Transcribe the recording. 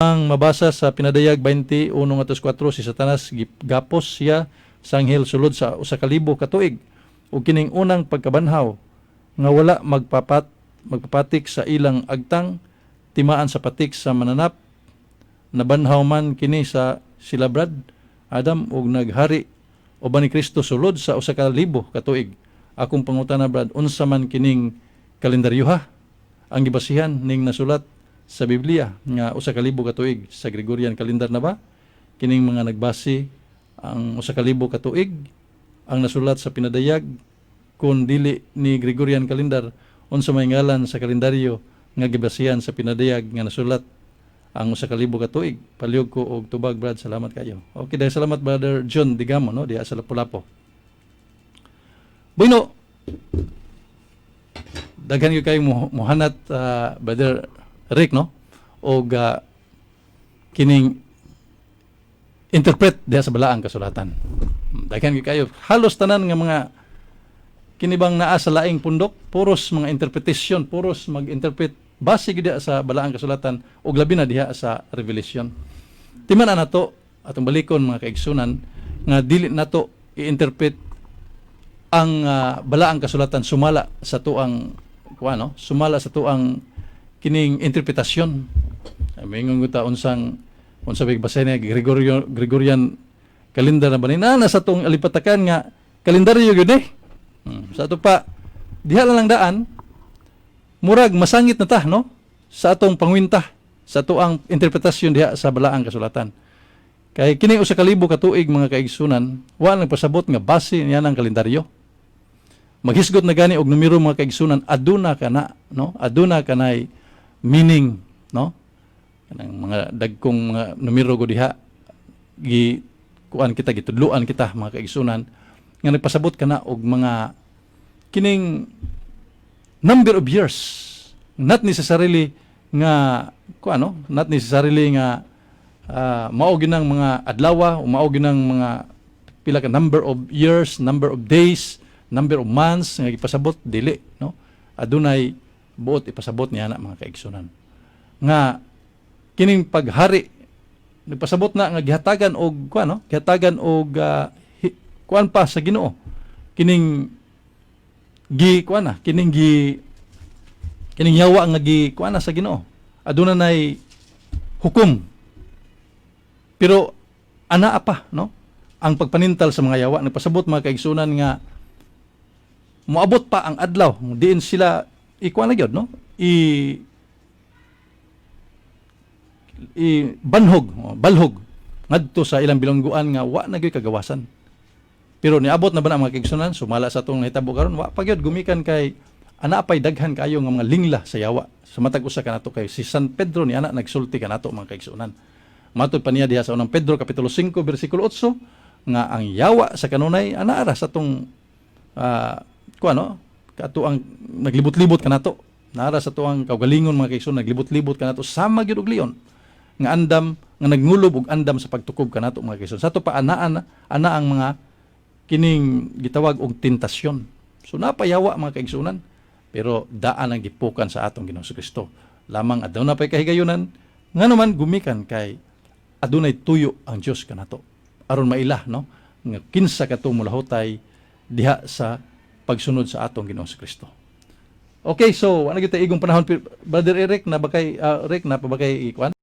Ang mabasa sa Pinadayag 21:4, si Satanas gapos siya sa anghel sulod sa 1,000 ka tuig, ug kining unang pagkabanhaw nga wala magpapatik sa ilang agtang, timaan sa patik sa mananap. Nabanhaw man kini sa sila Brad Adam ug naghari uban ni Kristo sulod sa 1,000 ka tuig. Akong pangutana, Brad, unsa man kining kalendaryo ha ang gibasihan ning nasulat sa Biblia nga 1,000 ka tuig? Sa Gregorian calendar na ba kining mga nagbase ang 1,000 ka tuig ang nasulat sa Pinadayag? Kung dili ni Gregorian calendar, unsa may ngalan sa kalendaryo nga gibasihan sa Pinadayag nga nasulat ang 1,000 ka tuig? Palihog ko og tubag, Brad. Salamat kayo. Okay, dahil salamat, Brother John Digamo, no, diha sa Lapu-Lapu. Bueno, daghan gyud kayo muhanat, Brother Rick, no, og kining interpret diha sa Balaang Kasulatan. Daghan gyud kayo, halos tanan nga mga kini bang naa sa laing pundok, puros mga interpretation, puros mag-interpret base gyud diha sa Balaang Kasulatan ug labi na diha sa Revelation. Timan na nato atong balikon, mga kaigsunan, nga dili nato i-interpret ang Balaang Kasulatan sumala sa tuang kuan, no, sumala sa tuang kining interpretasyon. Mingon ta unsang unsa big base niya, Gregorian calendar na ba ni na sa tong alipatakan nga kalendaryo gyud eh. Sa ato pa diha lang daan murag masangit na ta, no, sa atong pangwinta sa atuang interpretasyon diha sa Balaang Kasulatan. Kay kini 1,000 ka tuig, mga kaigsunan, wa nagpasabot nga base niya ng kalendaryo. Maghisgot na gani og numero, mga kaigsunan, aduna kana, no, aduna kanay meaning, no? Kanang mga dagkong mga numero go diha gi kuan kita, gitudloan kita, mga kaigsunan, nga nagpasabot kana og mga kining number of years, not necessarily nga kuan, no, not necessarily nga mao ginang mga adlaw o mao ginang mga pila ka number of years, number of days, number of months nga gipasabot, dili, no? Adunay buot ipasabot niya na, mga kaigsunan, nga kining paghari nagpasabot na nga gihatagan og kuan, no, gihatagan og kuan pa sa Ginoo, kining gi kuan na, kining gi kining yawa nga gi kuan na sa Ginoo, aduna nay hukom. Pero anaa pa, no, ang pagpanintal sa mga yawa. Nagpasabot, mga kaigsunan, nga moabot pa ang adlaw diin sila ikuan na gyud, no, i banhog o balhog ngadto sa ilang bilangguan nga wa na gyud kagawasan. Pero niabot na ba na, mga kaigsunan, sumala sa atong nahitabo karon? Wa pa gyud, gumikan kay ana pay daghan kayo nga mga lingla sa yawa sa matag usa kanato, kay si San Pedro ni ana nagsulti kanato, mga kaigsunan. Matod pa niya diha sa Unang Pedro kapitulo 5 bersikulo 8 nga ang yawa sa kanunay ana ra sa atong kuan, no, kato ang naglibot-libot kanato, nara sa tuang kaugalingon, mga kaigsunan, naglibot-libot kanato sama gyud og leon nga andam, nga nagngulob og andam sa pagtukob kanato, mga kaigsunan. Sa ato pa anaan ana ang mga kining gitawag og tentasyon. So napayawa, mga kaigsunan, pero daan ang gipukan sa atong Ginoong Kristo lamang. Aduna pay kahigayunan, ngano man, gumikan kay adunay tuyo ang Dios kanato aron maila, no, nga kinsa kato molahutay diha sa pagsunod sa atong Ginoong Kristo. Okay, so ano gyud igong panahon, Brother Eric, na bakay Rick, na pa bakay ikuan?